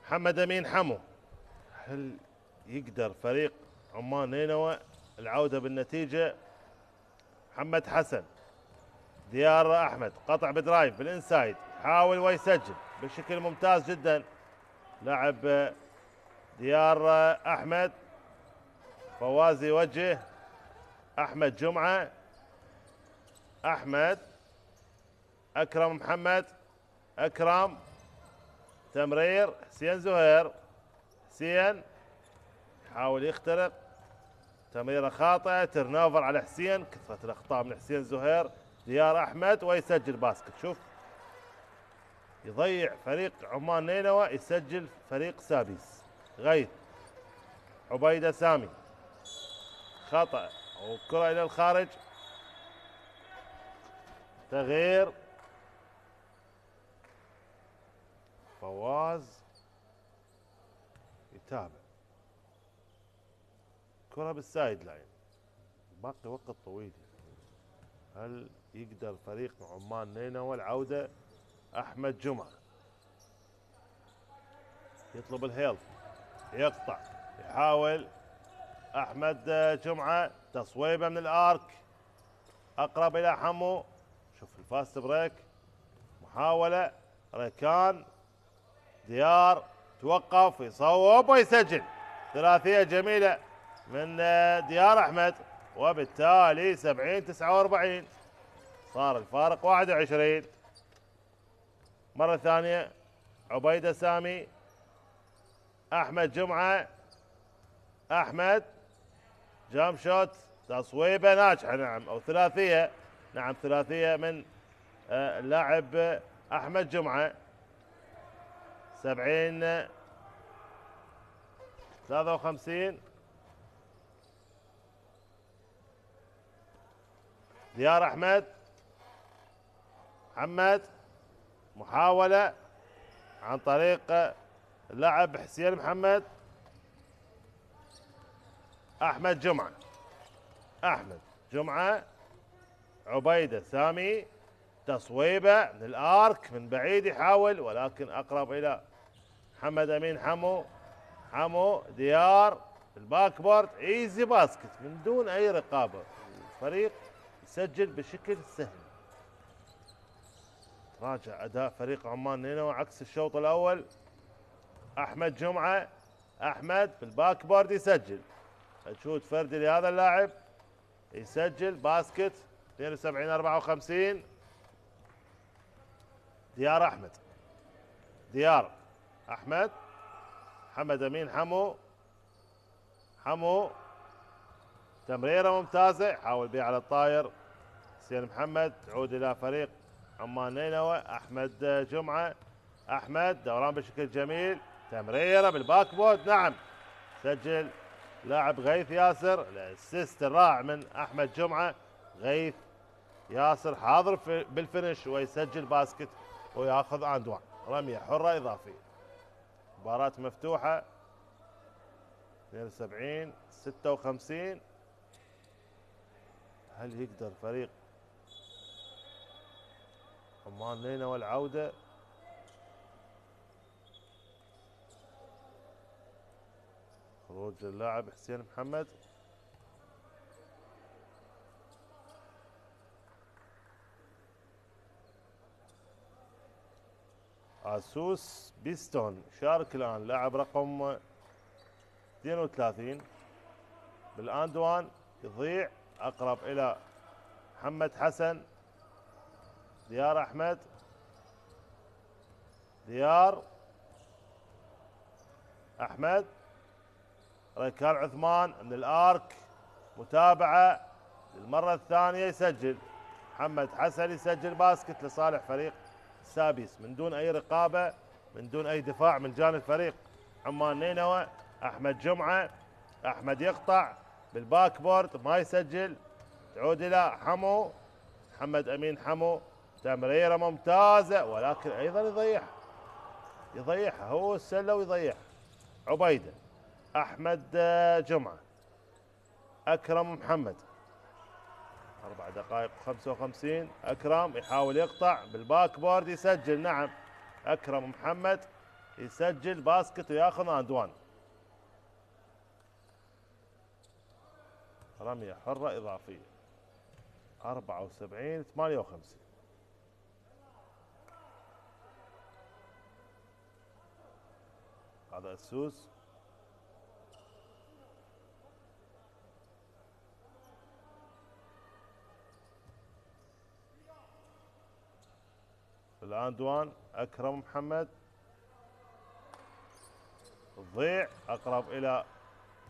محمد امين حمو. هل يقدر فريق عمان نينوى العودة بالنتيجة؟ محمد حسن، ديار احمد، قطع بدرايف بالانسايد، حاول ويسجل بشكل ممتاز جدا لاعب ديار احمد. فواز يوجه احمد جمعه، احمد، اكرم محمد، اكرم، تمرير حسين زهير، حسين يحاول يخترق، تمريره خاطئه، ترنوفر على حسين، كثره الاخطاء من حسين زهير. ديار احمد ويسجل باسكت. شوف، يضيع فريق عمان نينوى، يسجل فريق سابيس. غيث، عبيده سامي، خطأ وكرة إلى الخارج. تغيير، فواز يتابع، كرة بالسايد لاين، باقي وقت طويل. هل يقدر فريق عمان نينوى العودة؟ أحمد جمعة يطلب الهيلب، يقطع، يحاول أحمد جمعة، تصويبة من الآرك، أقرب إلى حمو. شوف الفاست بريك، محاولة، ركان، ديار توقف، يصوب ويسجل. ثلاثية جميلة من ديار أحمد، وبالتالي 70-49 صار الفارق 21. مرة ثانية عبيدة سامي، أحمد جمعة، أحمد جام شوت، تصويبة ناجحة، نعم، أو ثلاثية، نعم ثلاثية من اللاعب أحمد جمعة. 70-53. ديار أحمد، محمد، محاولة عن طريق اللاعب حسين محمد، أحمد جمعة، أحمد جمعة، عبيدة سامي، تصويبة من الآرك من بعيد يحاول، ولكن أقرب إلى محمد أمين حمو. حمو، ديار، الباك بورد، ايزي باسكت من دون أي رقابة. الفريق يسجل بشكل سهل. راجع أداء فريق عمان نينوى عكس الشوط الأول. أحمد جمعة، أحمد بالباك بورد يسجل، شوت فردي لهذا اللاعب، يسجل باسكت. 72-54. ديار أحمد، ديار أحمد، محمد أمين حمو، حمو، تمريرة ممتازة، يحاول بها على الطاير حسين محمد. تعود إلى فريق عمان نينوى. أحمد جمعة، أحمد دوران بشكل جميل، تمريرة بالباك بورد، نعم، سجل لاعب غيث ياسر. الاسيست الرائع من أحمد جمعة. غيث ياسر حاضر بالفينش ويسجل باسكت وياخذ اند وان، رمية حرة إضافية. مباراة مفتوحة. 72-56. هل يقدر فريق عمان نينوى العودة؟ خروج اللاعب حسين محمد. اسوس بيستون شارك الان، لاعب رقم 32 بالاندوان، يضيع، اقرب الى محمد حسن، ديار احمد، ديار احمد، ركان عثمان من الارك، متابعه للمره الثانيه، يسجل محمد حسن، يسجل باسكت لصالح فريق سابيس من دون اي رقابه، من دون اي دفاع من جانب فريق عمان نينوى. احمد جمعه، احمد يقطع بالباك بورد ما يسجل. تعود الى حمو، محمد امين حمو، تمريره ممتازه، ولكن ايضا يضيعها، يضيعها هو السله ويضيعها. عبيده، أحمد جمعة. أكرم محمد. 4 دقائق و55. أكرم يحاول يقطع بالباك بورد، يسجل. نعم، أكرم محمد يسجل باسكت وياخذ اند 1. رمية حرة إضافية. 74-58. هذا السوس. الآن دوان. أكرم محمد تضيع، أقرب إلى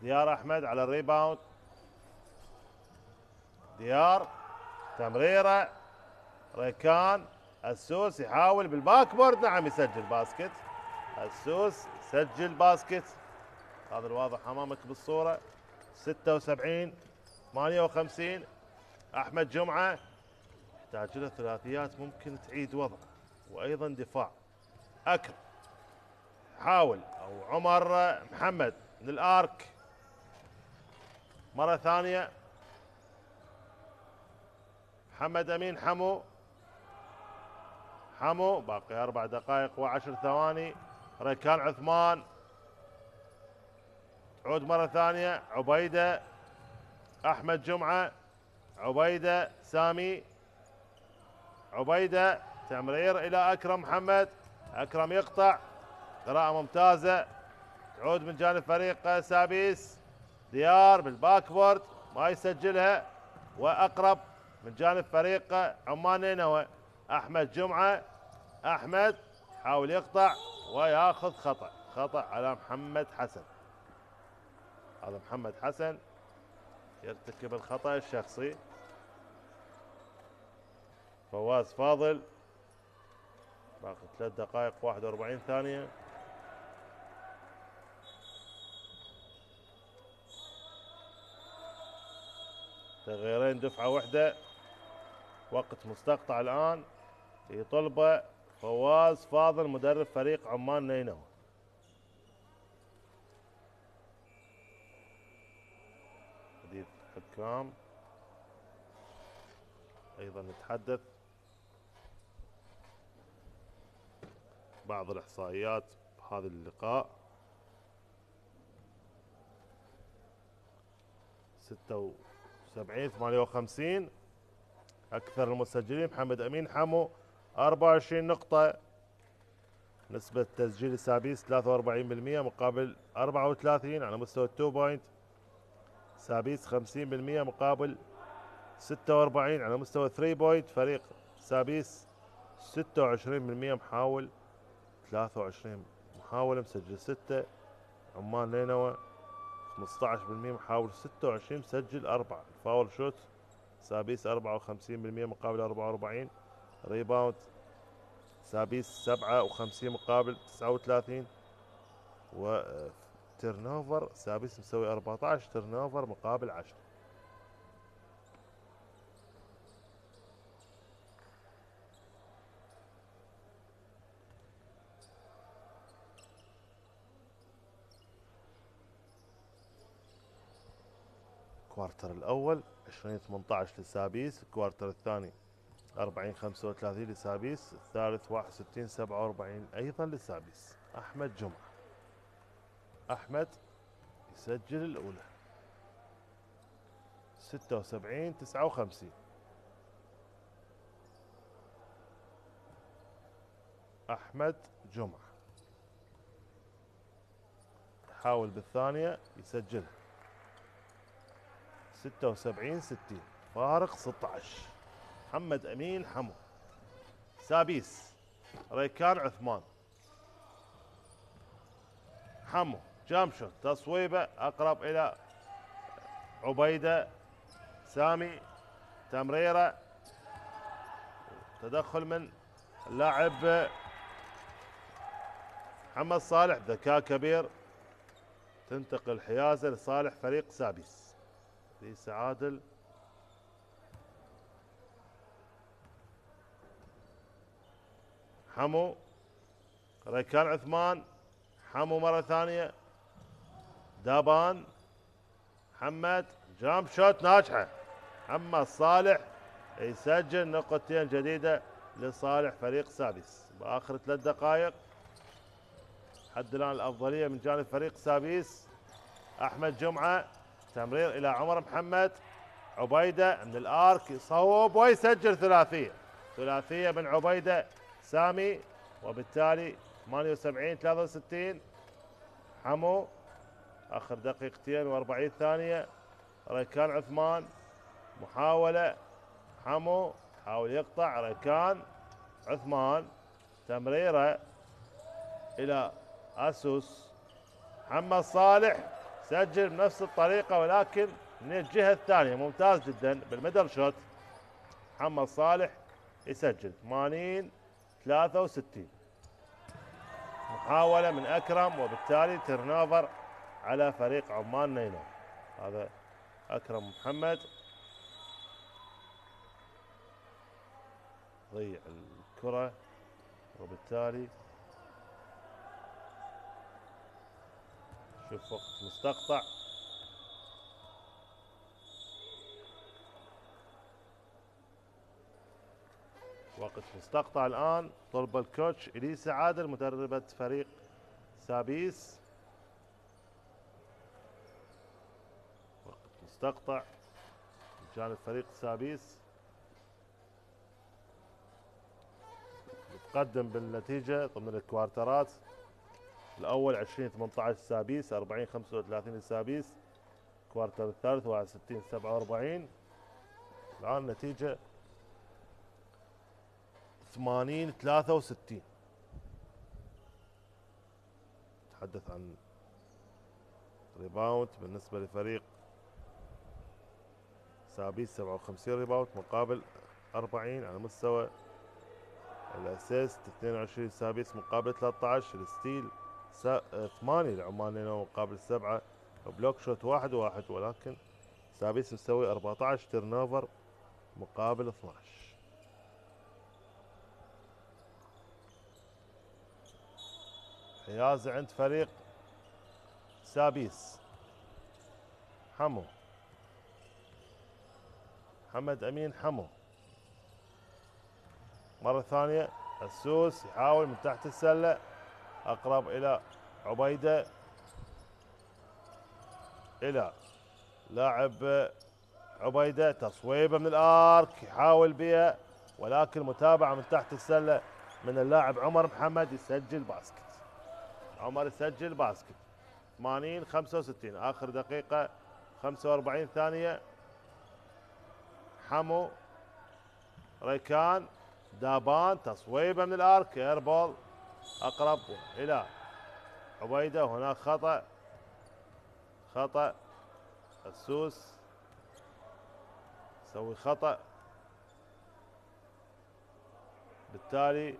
ديار أحمد على الريباوند. ديار تمريرة، ريكان. السوس يحاول بالباك بورد، نعم يسجل باسكت. السوس يسجل باسكت. هذا الواضح أمامك بالصورة. 76-58. أحمد جمعة يحتاج له ثلاثيات ممكن تعيد وضع، وأيضا دفاع. أكرم حاول، أو عمر محمد من الآرك مرة ثانية. محمد أمين حمو باقي 4 دقائق و10 ثواني. ريكان عثمان تعود مرة ثانية. عبيدة، أحمد جمعة، عبيدة سامي. عبيدة تمرير إلى أكرم محمد. أكرم يقطع، قراءة ممتازة. تعود من جانب فريق سابيس. ديار بالباك بورد ما يسجلها، وأقرب من جانب فريق عمان نينوى. أحمد جمعة. أحمد حاول يقطع وياخذ خطأ على محمد حسن. هذا محمد حسن يرتكب الخطأ الشخصي. فواز فاضل باقي 3 دقائق 41 ثانية. تغييرين دفعة واحدة. وقت مستقطع الآن يطلبه فواز فاضل مدرب فريق عمان نينوى. حديث حكام أيضا نتحدث بعض الإحصائيات بهذا اللقاء. 76-58. أكثر المسجلين محمد أمين حمو 24 نقطة. نسبة تسجيل سابيس 43% مقابل 34 على مستوى التو بوينت. سابيس 50% مقابل 46 على مستوى الثري بوينت. فريق سابيس 26% محاول، 23 محاولة مسجل 6. عمان نينوى 15% محاول 26 مسجل 4. فاول شوت سابيس 54% مقابل 44. ريباوند سابيس 57 مقابل 39. وترنوفر سابيس مسوي 14 ترنوفر مقابل 10. الكوارتر الأول 20-18 لسابيس. الكوارتر الثاني 40-35 لسابيس. الثالث 61-47 أيضا لسابيس. أحمد جمعة. أحمد يسجل الأولى. 76-59. أحمد جمعة يحاول بالثانية يسجلها. 76-60. فارق 16. محمد أمين حمو. سابيس ريكان عثمان. حمو جامشوت تصويبه أقرب إلى عبيدة سامي. تمريرة تدخل من اللاعب محمد صالح. ذكاء كبير. تنتقل الحيازة لصالح فريق سابيس. ليس عادل. حمو. ريكان عثمان. حمو مرة ثانية. دابان محمد جامب شوت ناجحة. محمد صالح يسجل نقطتين جديدة لصالح فريق سابيس بآخر 3 دقائق. حد الآن الأفضلية من جانب فريق سابيس. أحمد جمعة تمرير إلى عمر محمد. عبيدة من الآرك يصوب ويسجل ثلاثية من عبيدة سامي، وبالتالي 78-63. حمو آخر دقيقتين و40 ثانية. ريكان عثمان محاولة. حمو حاول يقطع. ريكان عثمان تمريرة إلى أسوس. محمد صالح سجل بنفس الطريقة ولكن من الجهة الثانية. ممتاز جدا بالميدل شوت. محمد صالح يسجل 80-63. محاولة من أكرم وبالتالي ترنوفر على فريق عمان نينو. هذا أكرم محمد ضيع الكرة وبالتالي شوف وقت مستقطع. وقت مستقطع الآن. طلب الكوتش إليسا عادل مدربة فريق سابيس. وقت مستقطع جانب فريق سابيس. يتقدم بالنتيجة ضمن الكوارترات. الأول 20-18 سابيس، 40-35 لسابيس. الكوارتر الثالث 61-47. الآن النتيجة 80-63. نتحدث عن ريباوند بالنسبة لفريق سابيس 57 ريباوند مقابل 40. على مستوى الاسيست 22 سابيس مقابل 13. الستيل 8 لعمان نينو مقابل 7. بلوك شوت 1-1 ولكن سابيس مسوي 14 تيرنوفر مقابل 12. حيازة عند فريق سابيس. حمو محمد أمين. حمو مرة ثانية. السوس يحاول من تحت السلة. أقرب إلى عبيدة. إلى لاعب عبيدة. تصويبة من الآرك يحاول بها ولكن متابعة من تحت السلة من اللاعب عمر محمد. يسجل باسكت. عمر يسجل باسكت 80-65. آخر دقيقة 45 ثانية. حمو ريكان دابان تصويبه من الارك ايربول اقرب الى عبيده. هناك خطا السوس يسوي خطا بالتالي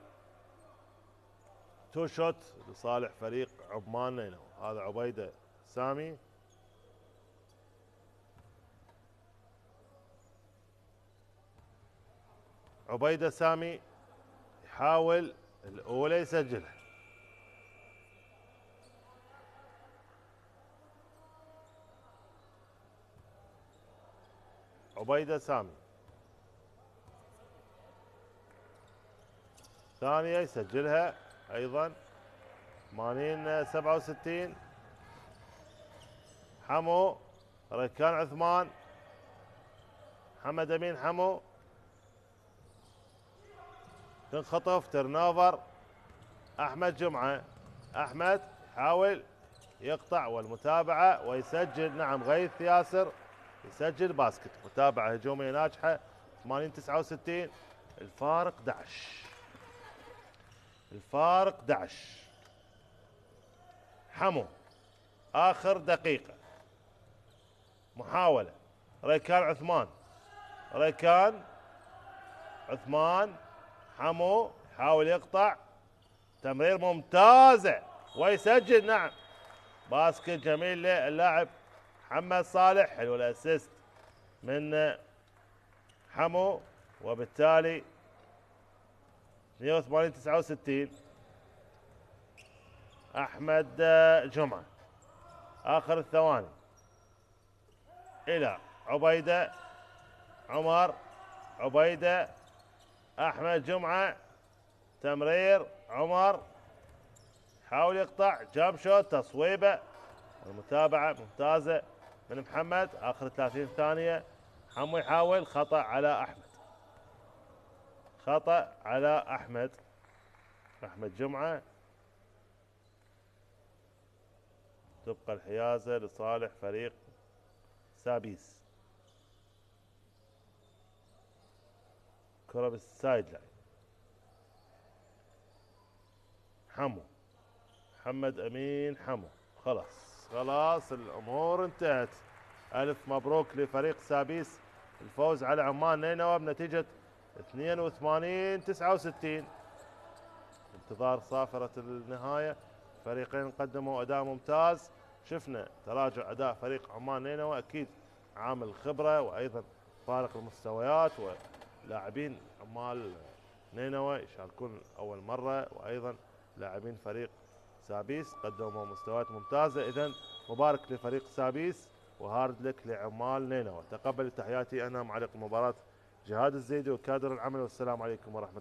2 شوت لصالح فريق عمان نينو. هذا عبيده سامي. عبيدة سامي يحاول الأولى يسجلها. عبيدة سامي ثانية يسجلها أيضا 80-67. حمو ريكان عثمان. محمد أمين. حمو تنخطف ترنوفر. أحمد جمعة. أحمد يحاول يقطع والمتابعة ويسجل. نعم غيث ياسر يسجل باسكت. متابعة هجومية ناجحة 80-69. الفارق 11. حمو آخر دقيقة. محاولة. ريكان عثمان. ريكان عثمان. حمو يحاول يقطع. تمرير ممتازة ويسجل. نعم باسكت جميل للاعب محمد صالح. حلو الاسيست من حمو وبالتالي 82-69. احمد جمعة. آخر الثواني إلى عبيدة، عمر، عبيدة، أحمد جمعة، تمرير عمر، حاول يقطع جامب شوت، تصويبة، المتابعة ممتازة من محمد. آخر 30 ثانية، حمو يحاول، خطأ على أحمد، خطأ على أحمد جمعة. تبقى الحيازة لصالح فريق سابيس. كرة بالسايد لاين، حمو، محمد أمين حمو. خلاص الأمور انتهت. ألف مبروك لفريق سابيس الفوز على عمان نينوى بنتيجة 82-69. انتظار صافرة النهاية. فريقين قدموا أداء ممتاز. شفنا تراجع أداء فريق عمان نينوى، أكيد عامل خبرة وأيضا فارق المستويات، ولاعبين عمال نينوى يشاركون أول مرة، وأيضا لاعبين فريق سابيس قدموا مستويات ممتازة. إذن مبارك لفريق سابيس وهارد لك لعمال نينوى. تقبل تحياتي أنا معلق المباراة جهاد الزيدي وكادر العمل، والسلام عليكم ورحمة الله.